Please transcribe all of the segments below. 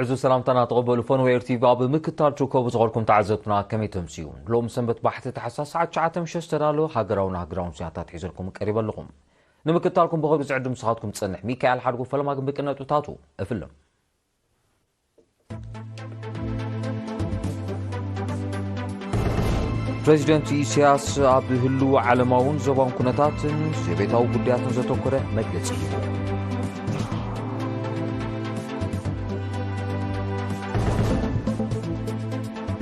እዚ ሰላምታና ተቐበሉ። ፈንወ ኤር ቲቪ ኣብ ምክታል ትርከቡ ዝኾንኩም ተዓዘብትና ከመይ ተምስዩ? ሎም ሰንበት ባሕቲ ተሓሳስ ሰዓት ትሽዓተ ምሸት ዝተዳለወ ሃገራውን ኣህጉራውን ዜናታት ሒዘልኩም ቀሪበ ኣለኹም። ንምክታልኩም ብኸብሪ ዝዕድም ንስኻትኩም ዝጸንሕ ሚካኤል ሓድጉ ፈለማ ግን ብቅነጥብታቱ እፍልም። ፕሬዚደንት ኢሳያስ ኣብ ህልው ዓለማውን ዞባውን ኩነታትን ዘቤታዊ ጉዳያትን ዘተኮረ መግለጺ ሂቡ።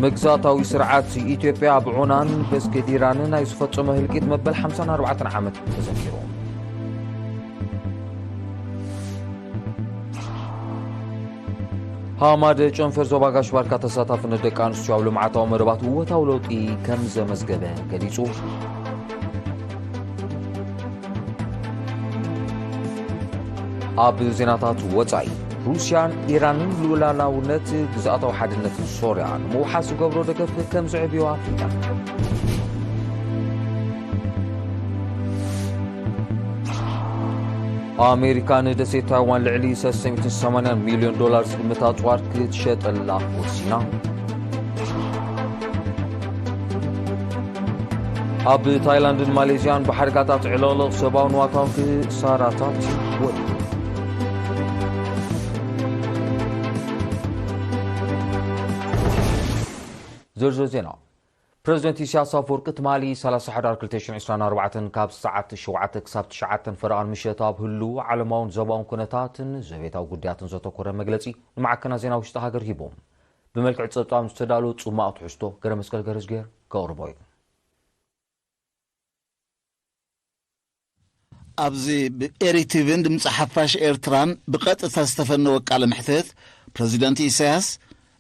መግዛእታዊ ስርዓት ኢትዮጵያ ኣብ ዑናን መስጊድ ኢራንን ናይ ዝፈጸሞ ህልቂት መበል ሓምሳን ኣርባዕተን ዓመት ተዘኪሩ። ሃማደ ጨንፈር ዞባ ጋሽ ባርካ ተሳታፍነት ደቂ ኣንስትዮ ኣብ ልምዓታዊ መደባት እወታዊ ለውጢ ከም ዘመዝገበ ገሊጹ። ኣብ ዜናታት ወጻኢ፣ ሩስያን ኢራንን ልኡላውነት ግዝኣታዊ ሓድነትን ሶርያ ንምውሓስ ዝገብሮ ደገፍ ከም ዘዕብዮ ኣፍሊጠን። ኣሜሪካ ንደሴት ታይዋን ልዕሊ ሰለስተ ሚእትን ሰማንያን ሚልዮን ዶላር ዝግምት ኣጽዋር ክትሸጠላ ወሲና። ኣብ ታይላንድን ማሌዝያን ብሓደጋታት ዕልቕልቕ ሰብኣዊ ንዋታውን ክሳራታት ወዲቑ። ዝርዝር ዜና። ፕረዚደንት ኢሳያስ ኣፈወርቂ ትማሊ ሰላሳ ሕዳር ክልተ ሽሕን ዕስራን ኣርባዕተን ካብ ሰዓት ሸውዓተ ክሳብ ትሽዓተን ፈረቓን ምሸት ኣብ ህልው ዓለማውን ዞባውን ኩነታትን ዘቤታዊ ጉዳያትን ዘተኮረ መግለጺ ንማዕከናት ዜና ውሽጢ ሃገር ሂቦም። ብመልክዕ ጸብጻብ ዝተዳለወ ጽማቕ ትሕዝቶ ገረመስቀል ገረዝጌር ከቕርቦ እዩ። ኣብዚ ብኤሪ ቲቪን ድምፂ ሓፋሽ ኤርትራን ብቐጥታ ዝተፈነወ ቃለ መሕትት፣ ፕረዚደንት ኢሳያስ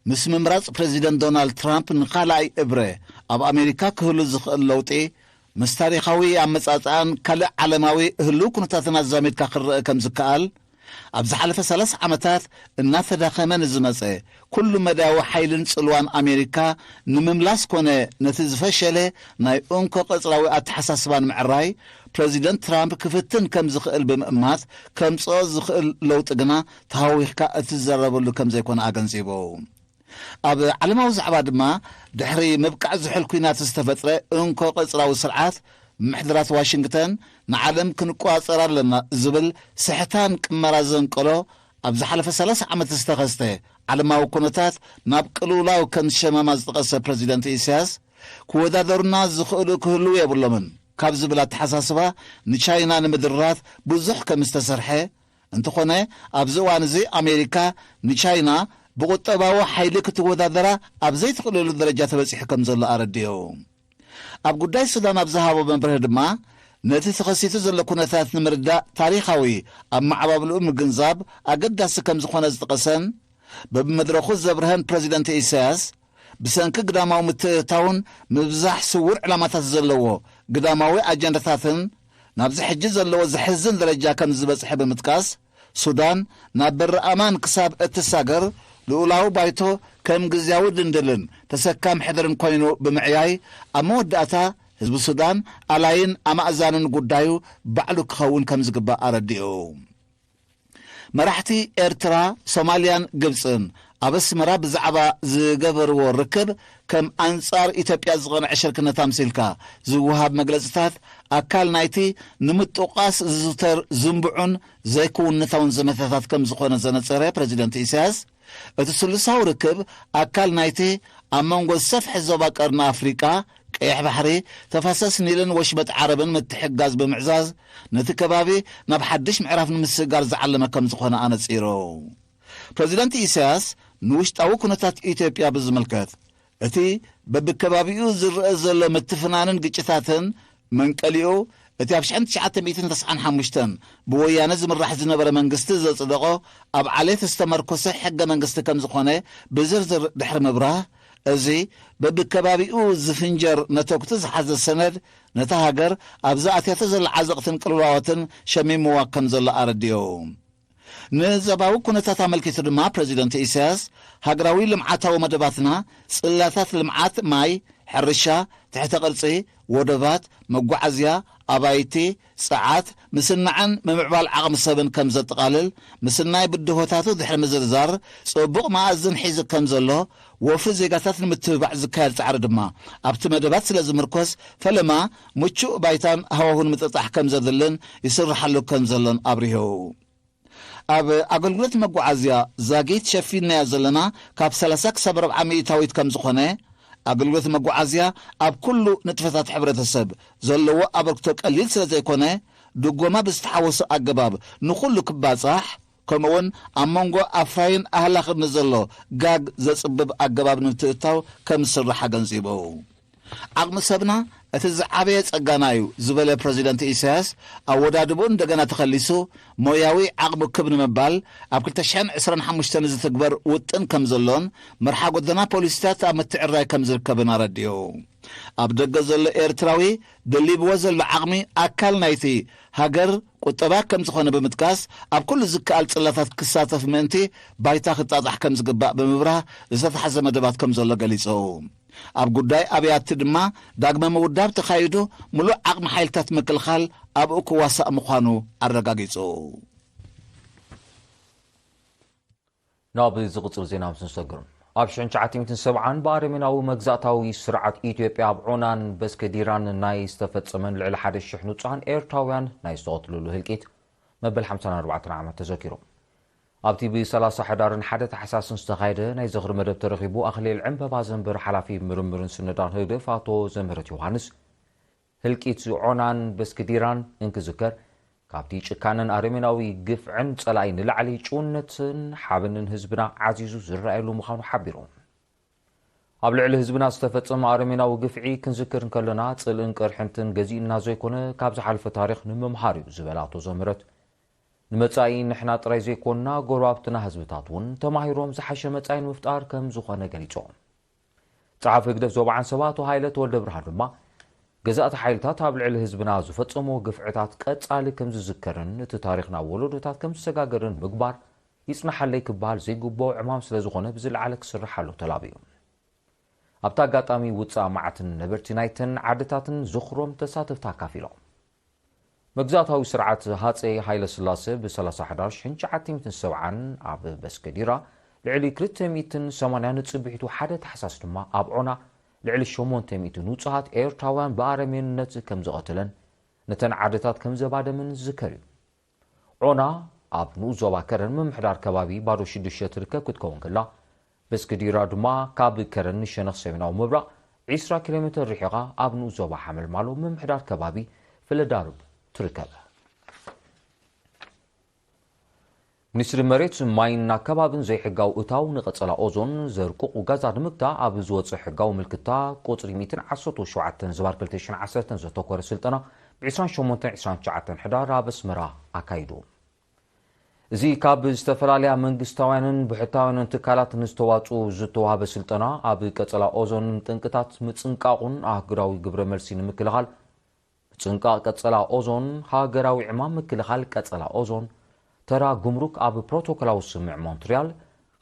ምስ ምምራፅ ፕረዚደንት ዶናልድ ትራምፕ ንኻልኣይ እብረ ኣብ ኣሜሪካ ክህሉ ዝኽእል ለውጢ፣ ምስ ታሪኻዊ ኣመፃፅኣን ካልእ ዓለማዊ ህልው ኩነታትን ኣዛሚድካ ክረአ ከም ዝከኣል፣ ኣብ ዝሓለፈ ሰላሳ ዓመታት እናተዳኸመ ንዝመጸ ኩሉ መዳያዊ ሓይልን ጽልዋን ኣሜሪካ ንምምላስ ኮነ ነቲ ዝፈሸለ ናይ እንኮ ቀጽራዊ ኣተሓሳስባ ንምዕራይ ፕረዚደንት ትራምፕ ክፍትን ከም ዝኽእል ብምእማት፣ ከምጽኦ ዝኽእል ለውጢ ግና ተሃዊኽካ እትዘረበሉ ከም ዘይኮነ ኣገንዚቡ። ኣብ ዓለማዊ ዛዕባ ድማ፣ ድሕሪ ምብቃዕ ዝሑል ኲናት ዝተፈጥረ እንኮ ቀጽራዊ ስርዓት፣ ምሕድራት ዋሽንግተን ንዓለም ክንቆጻጸር ኣለና ዝብል ስሕታን ቅመራ ዘንቀሎ፣ ኣብ ዝሓለፈ ሰላሳ ዓመት ዝተኸስተ ዓለማዊ ኩነታት ናብ ቅልውላው ከም ዝሸመማ ዝጠቐሰ ፕረዚደንት ኢሳያስ፣ ክወዳደሩና ዝኽእሉ ክህልዉ የብሎምን ካብ ዝብል ኣተሓሳስባ ንቻይና ንምድራት ብዙሕ ከም ዝተሰርሐ፣ እንተኾነ፣ ኣብዚ እዋን እዚ ኣሜሪካ ንቻይና ብቁጠባዊ ሓይሊ ክትወዳደራ ኣብ ዘይትኽእለሉ ደረጃ ተበጺሑ ከም ዘሎ ኣረዲኡ። ኣብ ጉዳይ ሱዳን ኣብ ዝሃቦ መብርሂ ድማ፣ ነቲ ተኸሲቱ ዘሎ ኩነታት ንምርዳእ ታሪኻዊ ኣመዓባብልኡ ምግንዛብ ኣገዳሲ ከም ዝኾነ ዝጠቐሰን፣ በብመድረኹ ዘብርሀን ፕረዚደንት ኢሳያስ፣ ብሰንኪ ግዳማዊ ምትእትታውን ምብዛሕ ስዉር ዕላማታት ዘለዎ ግዳማዊ ኣጀንዳታትን ናብዚ ሕጂ ዘለዎ ዘሕዝን ደረጃ ከም ዝበጽሐ ብምጥቃስ፣ ሱዳን ናብ በሪ ኣማን ክሳብ እትሳገር ልኡላዊ ባይቶ ከም ግዝያዊ ድንድልን ተሰካም ሕድርን ኮይኑ ብምዕያይ፣ ኣብ መወዳእታ ህዝቢ ሱዳን ኣላይን ኣማእዛንን ጉዳዩ ባዕሉ ክኸውን ከም ዝግባእ ኣረዲኡ። መራሕቲ ኤርትራ፣ ሶማልያን ግብጽን ኣብ ኣስመራ ብዛዕባ ዝገበርዎ ርክብ ከም ኣንጻር ኢትዮጵያ ዝቐንዐ ሽርክነት ኣምሲልካ ዝወሃብ መግለጽታት ኣካል ናይቲ ንምጥቓስ ዝዝውተር ዝንቡዑን ዘይክውንነታውን ዘመተታት ከም ዝኾነ ዘነጸረ ፕረዚደንት ኢሳያስ፣ እቲ ስሉሳዊ ርክብ ኣካል ናይቲ ኣብ መንጎ ዝሰፍሐ ዞባ ቀርኒ ኣፍሪቃ፣ ቀይሕ ባሕሪ፣ ተፋሰስ ኒልን ወሽመጥ ዓረብን ምትሕግጋዝ ብምዕዛዝ፣ ነቲ ከባቢ ናብ ሓድሽ ምዕራፍ ንምስግጋር ዝዓለመ ከም ዝኾነ ኣነጺሩ። ፕረዚደንት ኢሳያስ ንውሽጣዊ ኩነታት ኢትዮጵያ ብዝምልከት፣ እቲ በብከባቢኡ ዝረአ ዘሎ ምትፍናንን ግጭታትን መንቀሊኡ፣ እቲ ኣብ ሽሕን ትሽዓተ ሚእትን ተስዓን ሓሙሽተን ብወያነ ዝምራሕ ዝነበረ መንግስቲ ዘጽደቖ ኣብ ዓሌት ዝተመርኮሰ ሕገ መንግስቲ ከም ዝኾነ ብዝርዝር ድሕሪ ምብራህ፣ እዚ በብከባቢኡ ዝፍንጀር ነተጉቲ ዝሓዘ ሰነድ፣ ነታ ሃገር ኣብዚ ኣትያቶ ዘላ ዓዘቕትን ቅልውላዋትን ሸሚምዋ ከም ዘሎ ኣረዲኡ። ንዞባዊ ኩነታት ኣመልኪቱ ድማ ፕረዚደንት ኢሳያስ፣ ሃገራዊ ልምዓታዊ መደባትና፣ ጽላታት ልምዓት ማይ፣ ሕርሻ፣ ትሕተ ቅርጺ፣ ወደባት፣ መጓዓዝያ፣ ኣባይቲ፣ ጸዓት፣ ምስናዕን ምምዕባል ዓቕሚ ሰብን ከም ዘጠቓልል፣ ምስናይ ብድሆታቱ ድሕሪ ምዝርዛር፣ ጽቡቕ መኣዝን ሒዙ ከም ዘሎ፣ ወፍሪ ዜጋታት ንምትብባዕ ዝካየድ ጻዕሪ ድማ ኣብቲ መደባት ስለ ዝምርኮስ፣ ፈለማ ምቹእ ባይታን ሃዋሁን ምጥጣሕ ከም ዘድልን ይስርሓሉ ከም ዘሎን ኣብሪሁ። ኣብ ኣገልግሎት መጓዓዝያ ዛጊት ሸፊንናዮ ዘለና ካብ ሰላሳ ክሳብ ኣርብዓ ሚእታዊት ከም ዝኾነ፣ ኣገልግሎት መጓዓዝያ ኣብ ኩሉ ንጥፈታት ሕብረተሰብ ዘለዎ ኣበርክቶ ቀሊል ስለ ዘይኮነ፣ ድጎማ ብዝተሓወሶ ኣገባብ ንኹሉ ክባጻሕ፣ ከምኡውን ኣብ መንጎ ኣፍራይን ኣህላኽን ንዘሎ ጋግ ዘጽብብ ኣገባብ ንምትእትታው ከም ዝስራሕ ኣገንዚቡ። ዓቕሚ ሰብና እቲ ዝዓበየ ጸጋና እዩ ዝበለ ፕረዚደንት ኢሳያስ፣ ኣወዳድብኡ እንደገና ተኸሊሱ ሞያዊ ዓቕሚ ክብ ንምባል ኣብ ክልተ ሽሕን ዕስራን ሓሙሽተን ዝትግበር ውጥን ከም ዘሎን መርሓ ጎደና ፖሊሲታት ኣብ ምትዕርራይ ከም ዝርከብን ኣረዲኡ። ኣብ ደገ ዘሎ ኤርትራዊ ደሊብዎ ዘሎ ዓቕሚ ኣካል ናይቲ ሃገር ቁጠባ ከም ዝኾነ ብምጥቃስ፣ ኣብ ኩሉ ዝከኣል ጽላታት ክሳተፍ ምእንቲ ባይታ ክጣጣሕ ከም ዝግባእ ብምብራህ ዝተታሕዘ መደባት ከም ዘሎ ገሊጹ። ኣብ ጉዳይ ኣብያቲ ድማ ዳግመ ምውዳብ ተኻይዱ ምሉእ ዓቕሚ ሓይልታት ምክልኻል ኣብኡ ክዋሳእ ምዃኑ ኣረጋጊጹ። ናብ ዝቕጽል ዜና ምስ ንሰግር፣ ኣብ ሽሕን ትሽዓተ ሚእትን ሰብዓን ብኣረሜናዊ መግዛእታዊ ስርዓት ኢትዮጵያ ኣብ ዖናን በስከዲራን ናይ ዝተፈጸመን ልዕሊ ሓደ ሽሕ ንጹሃን ኤርትራውያን ናይ ዝተቐትልሉ ህልቂት መበል ሓምሳን ኣርባዕተን ዓመት ተዘኪሩ። ኣብቲ ብሰላሳ ሕዳርን ሓደ ታሕሳስን ዝተኻየደ ናይ ዝኽሪ መደብ ተረኺቡ ኣኽሊል ዕምበባ ዘንበር ሓላፊ ምርምርን ስነዳን ህግደፍ ኣቶ ዘምህረት ዮሃንስ፣ ህልቂት ዖናን በስክዲራን እንክዝከር፣ ካብቲ ጭካነን ኣረሜናዊ ግፍዕን ጸላኢ ንላዕሊ ጭውነትን ሓበንን ህዝብና ዓዚዙ ዝረኣየሉ ምዃኑ ሓቢሩ። ኣብ ልዕሊ ህዝብና ዝተፈጸመ ኣረሜናዊ ግፍዒ ክንዝክር እንከለና፣ ጽልእን ቅርሕንትን ገዚእና ዘይኮነ፣ ካብ ዝሓለፈ ታሪኽ ንምምሃር እዩ ዝበለ ኣቶ ዘምህረት፣ ንመጻኢ ንሕና ጥራይ ዘይኮንና፣ ጎረባብትና ህዝብታት እውን ተማሂሮም ዝሓሸ መጻኢ ንምፍጣር ከም ዝኾነ ገሊጾም። ጸሓፊ ህግደፍ ዞባ ዓንሰባ ኣቶ ሃይለ ተወልደ ብርሃን ድማ፣ ገዛእቲ ሓይልታት ኣብ ልዕሊ ህዝብና ዝፈጸምዎ ግፍዕታት ቀጻሊ ከም ዝዝከርን እቲ ታሪኽ ናብ ወለዶታት ከም ዝሰጋገርን ምግባር ይጽናሓለይ ክበሃል ዘይግብኦ ዕማም ስለ ዝኾነ ብዝለዓለ ክስርሓሉ ተላብዩ። ኣብቲ ኣጋጣሚ ውጻእ መዓትን ነበርቲ ናይተን ዓድታትን ዝኽሮም ተሳተፍቲ ኣካፊሎም። መግዛእታዊ ስርዓት ሃጸይ ሃይለ ስላሰ ብሰላሳ ሕዳር ሽሕን ትሽዓተ ሚእትን ሰብዓን ኣብ በስከዲራ ልዕሊ ክልተ ሚእትን ሰማንያን፣ ጽብሒቱ ሓደ ታሕሳስ ድማ ኣብ ዖና ልዕሊ ሸሞንተ ሚእቲ ንጹሃት ኤርትራውያን ብኣረሜንነት ከም ዝቐተለን ነተን ዓድታት ከም ዘባደመን ዝዝከር እዩ። ዖና ኣብ ንኡስ ዞባ ከረን ምምሕዳር ከባቢ ባዶ ሽዱሽተ ትርከብ ክትከውን ከላ፣ በስክዲራ ድማ ካብ ከረን ንሸነኽ ሰሜናዊ ምብራቕ ዒስራ ኪሎ ሜተር ርሒቓ ኣብ ንኡስ ዞባ ሓመልማሎ ምምሕዳር ከባቢ ፍለዳርብ ትርከብ። ሚኒስትሪ መሬት፣ ማይን ኣከባብን ዘይሕጋዊ እታው ንቀጸላ ኦዞን ዘርቅቑ ጋዛት ንምግታእ ኣብ ዝወጸ ሕጋዊ ምልክታ ቁጽሪ ሚእትን ዓሰርተ ሸውዓተን ዝባር ክልተ ሽሕን ዓሰርተን ዘተኮረ ስልጠና ብ ዒስራን ሸሞንተን ዒስራን ትሽዓተን ሕዳር ኣብ ኣስመራ ኣካይዱ። እዚ ካብ ዝተፈላለያ መንግስታውያንን ብሕታውያንን ትካላት ንዝተዋጽኡ ዝተዋህበ ስልጠና፣ ኣብ ቀጸላ ኦዞንን ጠንቅታት ምጽንቃቑን ኣህጉራዊ ግብረ መልሲ ንምክልኻል፣ ምጽንቃቕ ቀጸላ ኦዞን፣ ሃገራዊ ዕማም ምክልኻል ቀጸላ ኦዞን፣ ተራ ጉምሩክ ኣብ ፕሮቶኮላዊ ስምምዕ ሞንትሪያል፣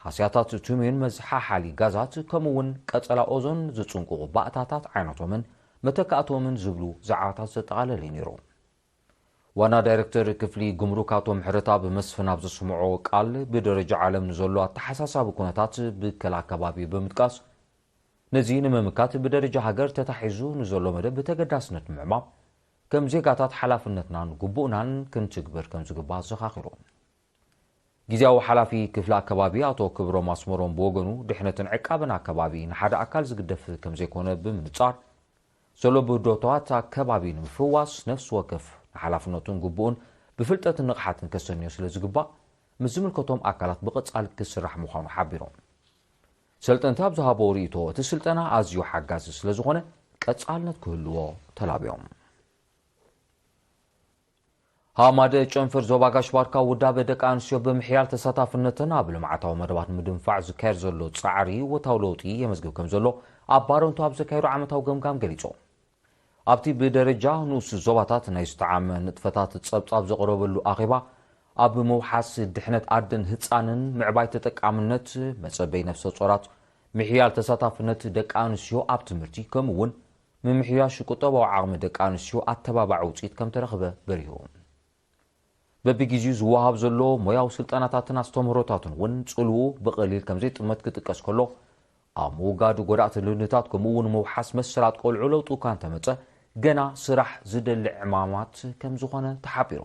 ሃስያታት ቱሚን መዝሓሓሊ ጋዛት፣ ከምኡ'ውን ቀጸላ ኦዞን ዝጽንቅቑ ባእታታት ዓይነቶምን መተካእቶምን ዝብሉ ዛዕባታት ዘጠቓለለ እዩ ነይሩ። ዋና ዳይሬክተር ክፍሊ ጉምሩክ ኣቶ ምሕረተኣብ መስፍን ኣብ ዘስምዖ ቃል፣ ብደረጃ ዓለም ንዘሎ ኣተሓሳሳቢ ኩነታት ብከላ ኣከባቢ ብምጥቃስ፣ ነዚ ንምምካት ብደረጃ ሃገር ተታሒዙ ንዘሎ መደብ ብተገዳስነት ብምዕማም፣ ከም ዜጋታት ሓላፍነትናን ግቡእናን ክንትግብር ከም ዝግባእ ኣዘኻኺሩ። ግዝያዊ ሓላፊ ክፍሊ ኣከባቢ ኣቶ ክብሮም ኣስመሮም ብወገኑ፣ ድሕነትን ዕቃበን ኣከባቢ ንሓደ ኣካል ዝግደፍ ከም ዘይኮነ ብምንጻር፣ ዘሎ ብህዶታት ኣከባቢ ንምፍዋስ ነፍሲ ወከፍ ንሓላፍነቱን ግቡኡን ብፍልጠትን ንቕሓትን ከሰንዮ ስለ ዝግባእ፣ ምስ ዝምልከቶም ኣካላት ብቐጻሊ ክስራሕ ምዃኑ ሓቢሮም። ሰልጠንቲ ኣብ ዝሃቦ ርእይቶ፣ እቲ ስልጠና ኣዝዩ ሓጋዚ ስለ ዝኾነ ቀጻልነት ክህልዎ ተላብዮም። ሃማደ ጨንፈር ዞባ ጋሽ ባርካ ውዳበ ደቂ ኣንስትዮ ብምሕያል ተሳታፍነተን ኣብ ልምዓታዊ መደባት ንምድንፋዕ ዝካየድ ዘሎ ጻዕሪ እወታዊ ለውጢ የመዝግብ ከም ዘሎ ኣብ ባረንቱ ኣብ ዘካየዶ ዓመታዊ ገምጋም ገሊጾም። ኣብቲ ብደረጃ ንኡስ ዞባታት ናይ ዝተዓመ ንጥፈታት ጸብጻብ ዘቕረበሉ ኣኼባ፣ ኣብ ምውሓስ ድሕነት ኣደን ህጻንን፣ ምዕባይ ተጠቃምነት መጸበይ ነፍሰ ጾራት፣ ምሕያል ተሳታፍነት ደቂ ኣንስትዮ ኣብ ትምህርቲ፣ ከምኡ እውን ምምሕያሽ ቁጠባዊ ዓቕሚ ደቂ ኣንስትዮ ኣተባባዒ ውፅኢት ከም ተረኽበ በሪሁ። በብግዜኡ ዝወሃብ ዘሎ ሞያዊ ስልጠናታትን ኣስተምህሮታትን እውን ጽልውኡ ብቐሊል ከም ዘይጥመት ክጥቀስ ከሎ፣ ኣብ ምውጋድ ጎዳእቲ ልምድታት ከምኡ እውን ምውሓስ መሰላት ቆልዑ ለውጢ እኳ እንተመጸ፣ ገና ስራሕ ዝደሊ ዕማማት ከም ዝኾነ ተሓቢሩ።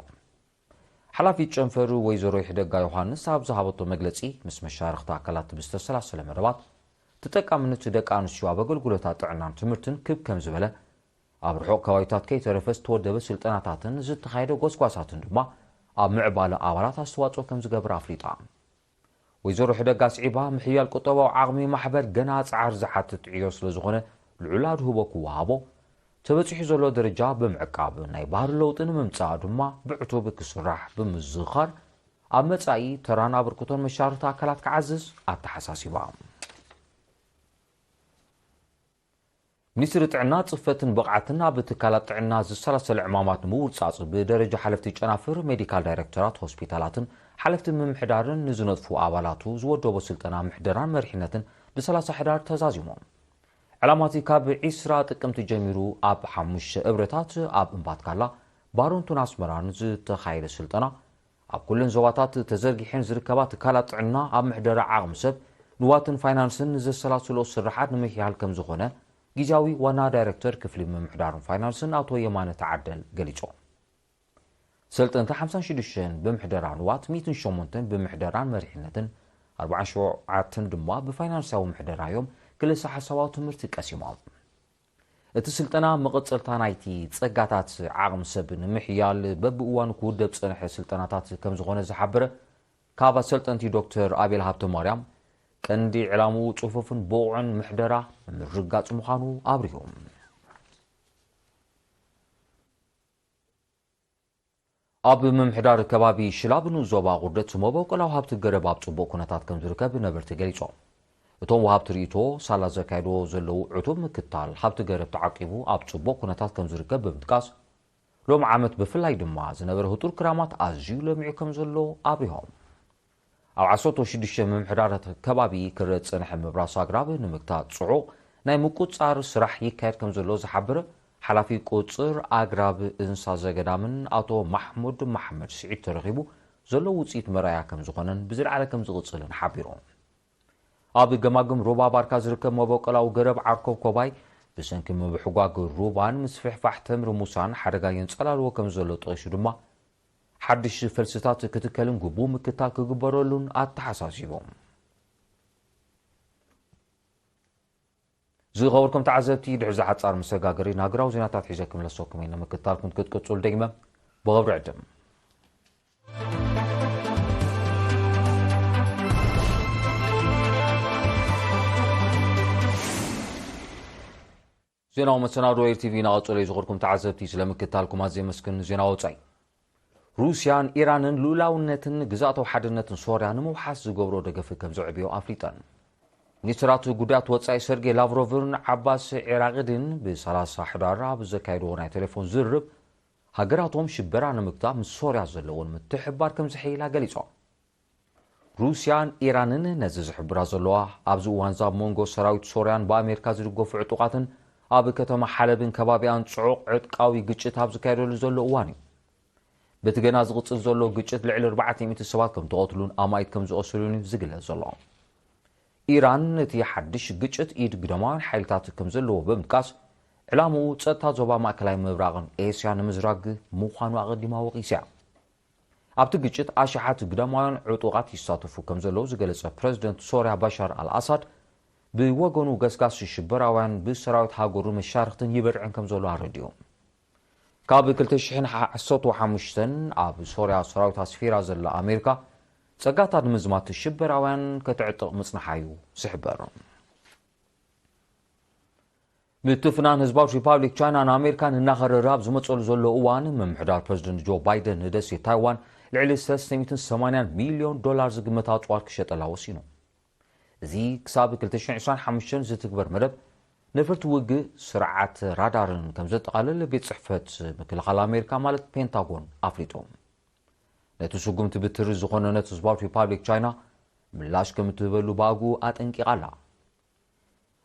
ሓላፊት ጨንፈር ወይዘሮ ይሕደጋ ዮሃንስ ኣብ ዝሃበቶ መግለጺ፣ ምስ መሻርኽቲ ኣካላት ብዝተሰላሰለ መደባት ተጠቃምነት ደቂ ኣንስትዮ ኣብ ኣገልግሎታት ጥዕናን ትምህርትን ክብ ከም ዝበለ፣ ኣብ ርሑቕ ከባቢታት ከይተረፈ ዝተወደበ ስልጠናታትን ዝተኻየደ ጎስጓሳትን ድማ ኣብ ምዕባለ ኣባላት ኣስተዋጽኦ ከም ዝገብር ኣፍሊጣ። ወይዘሮ ሕደጋ ስዒባ፣ ምሕያል ቁጠባዊ ዓቕሚ ማሕበር ገና ጻዕሪ ዝሓትት ዕዮ ስለ ዝኾነ፣ ልዑል ኣድህቦ ክወሃቦ፣ ተበጺሑ ዘሎ ደረጃ ብምዕቃብ፣ ናይ ባህሪ ለውጢ ንምምጻእ ድማ ብዕቱብ ክስራሕ ብምዝኻር፣ ኣብ መጻኢ ተራን ኣበርክቶን መሻርኽቲ ኣካላት ክዓዝዝ ኣተሓሳሲባ። ሚኒስትሪ ጥዕና፣ ጽፈትን ብቕዓትን ኣብ ትካላት ጥዕና ዝሰላሰለ ዕማማት ንምውርጻጽ ብደረጃ ሓለፍቲ ጨናፍር፣ ሜዲካል ዳይሬክተራት ሆስፒታላትን ሓለፍቲ ምምሕዳርን ንዝነጥፉ ኣባላቱ ዝወደቦ ስልጠና ምሕደራን መሪሕነትን ብ30 ሕዳር ተዛዚሙ። ዕላማ እቲ ካብ ዕስራ ጥቅምቲ ጀሚሩ ኣብ ሓሙሽተ እብረታት ኣብ እምባትካላ፣ ባረንቱን ኣስመራን ዝተኻየደ ስልጠና፣ ኣብ ኩለን ዞባታት ተዘርጊሐን ዝርከባ ትካላት ጥዕና ኣብ ምሕደራ ዓቕሚ ሰብ፣ ንዋትን ፋይናንስን ዘሰላስሎ ስርሓት ንምሕያል ከም ዝኾነ ግዝያዊ ዋና ዳይሬክተር ክፍሊ ምምሕዳርን ፋይናንስን ኣቶ የማነ ተዓደል ገሊጾም። ሰልጠንቲ ሓምሳን ሽዱሽተን ብምሕደራ ንዋት፣ ሚእትን ሸሞንተን ብምሕደራን መሪሕነትን፣ ኣርባዓን ሸውዓተን ድማ ብፋይናንሳዊ ምሕደራ እዮም ክልሰ ሓሳባዊ ትምህርቲ ቀሲሞም። እቲ ስልጠና መቐጸልታ ናይቲ ጸጋታት ዓቕሚ ሰብ ንምሕያል በብእዋኑ ክውደብ ዝጸንሐ ስልጠናታት ከም ዝኾነ ዝሓበረ ካብ ኣሰልጠንቲ ዶክተር ኣቤል ሃብተ ማርያም፣ ቀንዲ ዕላምኡ ጽፉፍን ብቑዕን ምሕደራ ንምርግጋጽ ምዃኑ ኣብሪሁ። ኣብ ምምሕዳር ከባቢ ሽላብ ንዞባ ቁርደት መበቆላዊ ሃብቲ ገረብ ኣብ ጽቡቕ ኩነታት ከም ዝርከብ ነበርቲ ገሊጾም። እቶም ወሃብቲ ርእይቶ፣ ሳላ ዘካየድዎ ዘለዉ ዕቱብ ምክታል ሃብቲ ገረብ ተዓቂቡ ኣብ ጽቡቕ ኩነታት ከም ዝርከብ ብምጥቃስ፣ ሎሚ ዓመት ብፍላይ ድማ ዝነበረ ህጡር ክራማት ኣዝዩ ለሚዑ ከም ዘሎ ኣብሪሆም። ኣብ ዓሰርተ ሽዱሽተ ምምሕዳራት ከባቢ ክረአ ዝጸንሐ ምብራስ ኣግራብ ንምግታእ ጽዑቕ ናይ ምቁጽጻር ስራሕ ይካየድ ከም ዘሎ ዝሓበረ ሓላፊ ቁጽር ኣግራብ እንስሳ ዘገዳምን ኣቶ ማሕሙድ መሓመድ ስዒድ፣ ተረኺቡ ዘሎ ውጽኢት መርኣያ ከም ዝኾነን ብዝለዓለ ከም ዝቕጽልን ሓቢሩ። ኣብ ገማግም ሩባ ባርካ ዝርከብ መበቆላዊ ገረብ ዓርኮብ ኮባይ፣ ብሰንኪ ምብሕጓግ ሩባን ምስፍሕፋሕ ተምሪ ሙሳን ሓደጋ የንጸላልዎ ከም ዘሎ ጠቒሱ ድማ፣ ሓድሽ ፈልስታት ክትከልን ግቡእ ምክታል ክግበረሉን ኣተሓሳሲቦም። ዝኸበርኩም ተዓዘብቲ፣ ድሕሪ ዝሓጻር መሰጋገሪ ናግራዊ ዜናታት ሒዘ ክምለሰኩም እየ። ንምክታልኩም ክትቅጽሉ ደጊመ ብኽብሪ ዕድም። ዜናዊ መሰናዶ ኤር ቲቪ እናቐጸለ እዩ። ዝኸበርኩም ተዓዘብቲ፣ ስለምክታልኩም ኣዝየ የመስግን። ዜና ወጻኢ። ሩስያን ኢራንን ልኡላውነትን ግዝኣታዊ ሓድነትን ሶርያ ንምውሓስ ዝገብሮ ደገፍ ከም ዘዕብዮ ኣፍሊጠን። ሚኒስትራት ጉዳያት ወጻኢ ሰርጌይ ላቭሮቭን ዓባስ ዒራቅዲን ብ30 ሕዳር ኣብ ዘካየድዎ ናይ ቴሌፎን ዝርርብ፣ ሃገራቶም ሽበራ ንምግታእ ምስ ሶርያ ዘለወን ምትሕብባር ከም ዘሐይላ ገሊጾም። ሩስያን ኢራንን ነዚ ዝሕብራ ዘለዋ፣ ኣብዚ እዋን እዚ ኣብ መንጎ ሰራዊት ሶርያን ብኣሜሪካ ዝድገፉ ዕጡቓትን ኣብ ከተማ ሓለብን ከባቢኣን ጽዑቕ ዕጥቃዊ ግጭት ኣብ ዝካየደሉ ዘሎ እዋን እዩ። በቲ ገና ዝቕጽል ዘሎ ግጭት ልዕሊ ኣርባዕተ ሚእቲ ሰባት ከም ተቐትሉን ኣማኢት ከም ዝቖሰሉን እዩ ዝግለጽ ዘሎ። ኢራን ነቲ ሓድሽ ግጭት ኢድ ግዳማውያን ሓይልታት ከም ዘለዎ ብምጥቃስ፣ ዕላምኡ ጸጥታ ዞባ ማእከላይ ምብራቕን ኤስያ ንምዝራግ ምዃኑ ኣቐዲማ ወቒሳ። ኣብቲ ግጭት ኣሽሓት ግዳማውያን ዕጡቓት ይሳተፉ ከም ዘለዉ ዝገለጸ ፕረዚደንት ሶርያ ባሻር ኣልኣሳድ፣ ብወገኑ ገስጋሲ ሽበራውያን ብሰራዊት ሃገሩ መሻርኽትን ይበርዕን ከም ዘሎ ኣረዲኡ። ካብ ክልተ ሽሕን ዓሰርተ ሓሙሽተን ኣብ ሶርያ ሰራዊት ኣስፊራ ዘላ ኣሜሪካ፣ ጸጋታት ንምዝማት ሽበራውያን ከተዕጥቕ ምጽንሓ እዩ ዝሕበር። ምትፍናን ህዝባዊት ሪፓብሊክ ቻይና ንኣሜሪካን እናኸረረ ኣብ ዝመጸሉ ዘሎ እዋን፣ ምምሕዳር ፕረዚደንት ጆ ባይደን ንደሴት ታይዋን ልዕሊ ሰለስተ ሚእትን ሰማንያን ሚልዮን ዶላር ዝግመት ኣጽዋር ክሸጠላ ወሲኑ። እዚ ክሳብ ክልተ ሽሕን ዕስራን ሓሙሽተን ዝትግበር መደብ፣ ነፈርቲ ውግእ፣ ስርዓት ራዳርን ከም ዘጠቓልል ቤት ጽሕፈት ምክልኻል ኣሜሪካ ማለት ፔንታጎን ኣፍሊጡ። ነቲ ስጉምቲ ብትሪ ዝኾነነት ህዝባዊት ሪፓብሊክ ቻይና ምላሽ ከም እትህበሉ ብኣግኡ ኣጠንቂቓ ኣላ።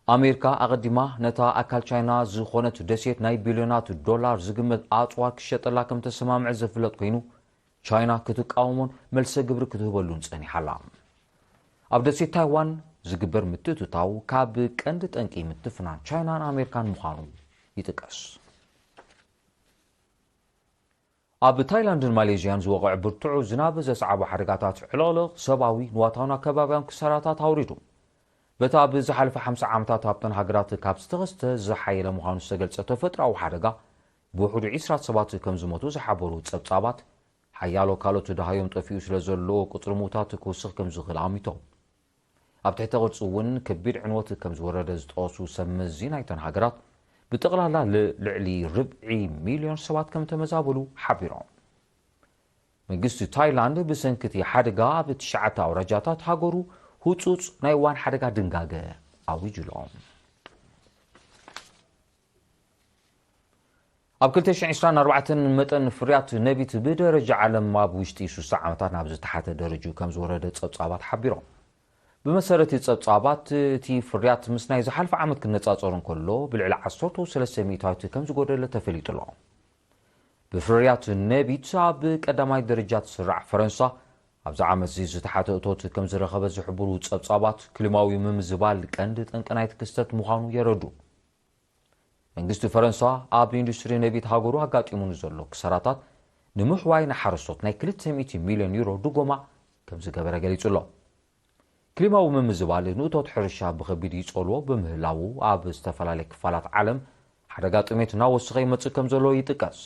ኣሜሪካ ኣቐዲማ ነታ ኣካል ቻይና ዝኾነት ደሴት ናይ ቢልዮናት ዶላር ዝግመት ኣጽዋር ክሸጠላ ከም ተሰማምዐ ዝፍለጥ ኮይኑ፣ ቻይና ክትቃወሞን መልሰ ግብሪ ክትህበሉን ጸኒሓ ኣላ። ኣብ ደሴት ታይዋን ዝግበር ምትእትታው ካብ ቀንዲ ጠንቂ ምትፍናን ቻይናን ኣሜሪካን ምዃኑ ይጥቀስ። ኣብ ታይላንድን ማሌዥያን ዝወቕዐ ብርቱዕ ዝናብ ዘስዓቦ ሓደጋታት ዕልቕልቕ ሰብኣዊ፣ ንዋታውን ኣከባብያውን ክሳራታት ኣውሪዱ። በታ ኣብ ዝሓለፈ ሓምሳ ዓመታት ኣብተን ሃገራት ካብ ዝተኸስተ ዝሓየለ ምዃኑ ዝተገልጸ ተፈጥሮኣዊ ሓደጋ ብውሕዱ ዕስራ ሰባት ከም ዝሞቱ ዝሓበሩ ጸብጻባት፣ ሓያሎ ካልኦት ደሃዮም ጠፊኡ ስለ ዘሎ ቁጽሪ ምዉታት ክውስኽ ከም ዝኽእል ኣሚቶም። ኣብ ትሕተ ቅርጺ እውን ከቢድ ዕንወት ከም ዝወረደ ዝጠቐሱ ሰብ መዚ ናይተን ሃገራት፣ ብጠቕላላ ል-፣ ልዕሊ ርብዒ ሚልዮን ሰባት ከም ተመዛበሉ ሓቢሮም። መንግስቲ ታይላንድ ብሰንኪ እቲ ሓደጋ ኣብ ትሽዓተ ኣውራጃታት ሃገሩ ህጹጽ ናይ እዋን ሓደጋ ድንጋገ ኣዊጁ ኣሎ። ኣብ ክልተ ሽሕን ዕስራን ኣርባዕተን መጠን ፍርያት ነቢት ብደረጃ ዓለም ኣብ ውሽጢ ሽዱሽተ ዓመታት ናብ ዝተሓተ ደረጃ ከም ዝወረደ ጸብጻባት ሓቢሮም። ብመሰረት ጸብጻባት፣ እቲ ፍርያት ምስ ናይ ዝሓለፈ ዓመት ክነጻጸር እንከሎ ብልዕሊ ዓሰርተ ሰለስተ ሚእታዊት ከም ዝጎደለ ተፈሊጡ ኣሎ። ብፍርያት ነቢት ኣብ ቀዳማይ ደረጃ ትስራዕ ፈረንሳ፣ ኣብዚ ዓመት እዚ ዝተሓተ እቶት ከም ዝረኸበት ዝሕብሩ ጸብጻባት፣ ክሊማዊ ምምዝባል ቀንዲ ጠንቂ ናይቲ ክስተት ምዃኑ የረዱ። መንግስቲ ፈረንሳ ኣብ ኢንዱስትሪ ነቢት ሃገሩ ኣጋጢሙ ንዘሎ ክሳራታት ንምሕዋይ ንሓረስቶት ናይ ክልተ ሚእቲ ሚልዮን ዩሮ ድጎማ ከም ዝገበረ ገሊጹ ኣሎ። ክሊማዊ ምምዝባል ንእቶት ሕርሻ ብኸቢድ ይጸልዎ ብምህላዉ፣ ኣብ ዝተፈላለየ ክፋላት ዓለም ሓደጋ ጥሜት እናወሰኸ ይመጽእ ከም ዘሎ ይጥቀስ።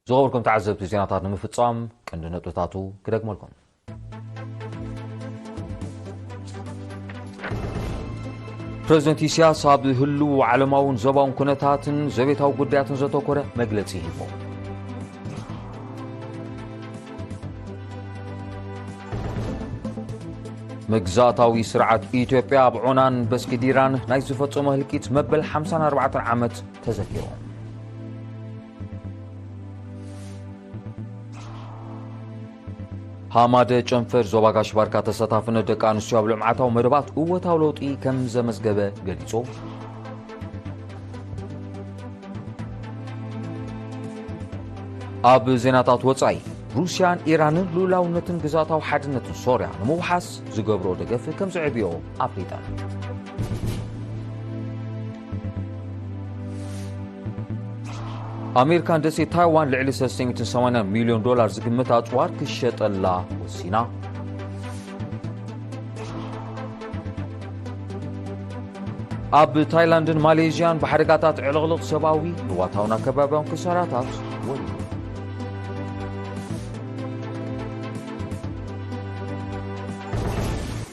ዝኸበርኩም ተዓዘብቲ፣ ዜናታት ንምፍጻም ቀንዲ ነጥብታቱ ክደግመልኩም። ፕረዚደንት ኢሳያስ ኣብ ህሉው ዓለማውን ዞባውን ኩነታትን ዘቤታዊ ጉዳያትን ዘተኮረ መግለጺ ሂቦ። መግዛእታዊ ስርዓት ኢትዮጵያ ኣብ ዑናን በስኪዲራን ናይ ዝፈጸሞ ህልቂት መበል ሓምሳን ኣርባዕተን ዓመት ተዘኪሩ። ሃማደ ጨንፈር ዞባ ጋሽ ባርካ ተሳታፍነት ደቂ ኣንስትዮ ኣብ ልምዓታዊ መደባት እወታዊ ለውጢ ከም ዘመዝገበ ገሊጹ። ኣብ ዜናታት ወጻኢ፣ ሩስያን ኢራንን ልኡላውነትን ግዛታዊ ሓድነትን ሶርያ ንምውሓስ ዝገብሮ ደገፍ ከም ዝዕብዮ ኣፍሊጠን። ኣሜሪካን ደሴት ታይዋን ልዕሊ ሰለስተ ሚእትን ሰማንያን ሚልዮን ዶላር ዝግመት ኣጽዋር ክሸጠላ ወሲና። ኣብ ታይላንድን ማሌዥያን ብሓደጋታት ዕልቕልቕ ሰብኣዊ፣ ንዋታውን ኣከባብያውን ክሳራታት ወሪዱ።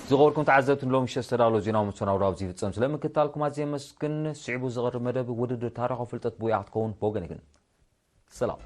ዝኸበርኩም ተዓዘብቲ፣ ንሎሚ ምሸት ዝተዳለወ ዜናዊ መሰናድኦ ኣብዚ ይፍጸም። ስለ ምክትታልኩም ኣዝየ የመስግን። ስዒቡ ዝቐርብ መደብ ውድድር ታሪኻዊ ፍልጠት ብውያ ክትከውን ብወገን ይግን። ሰላም።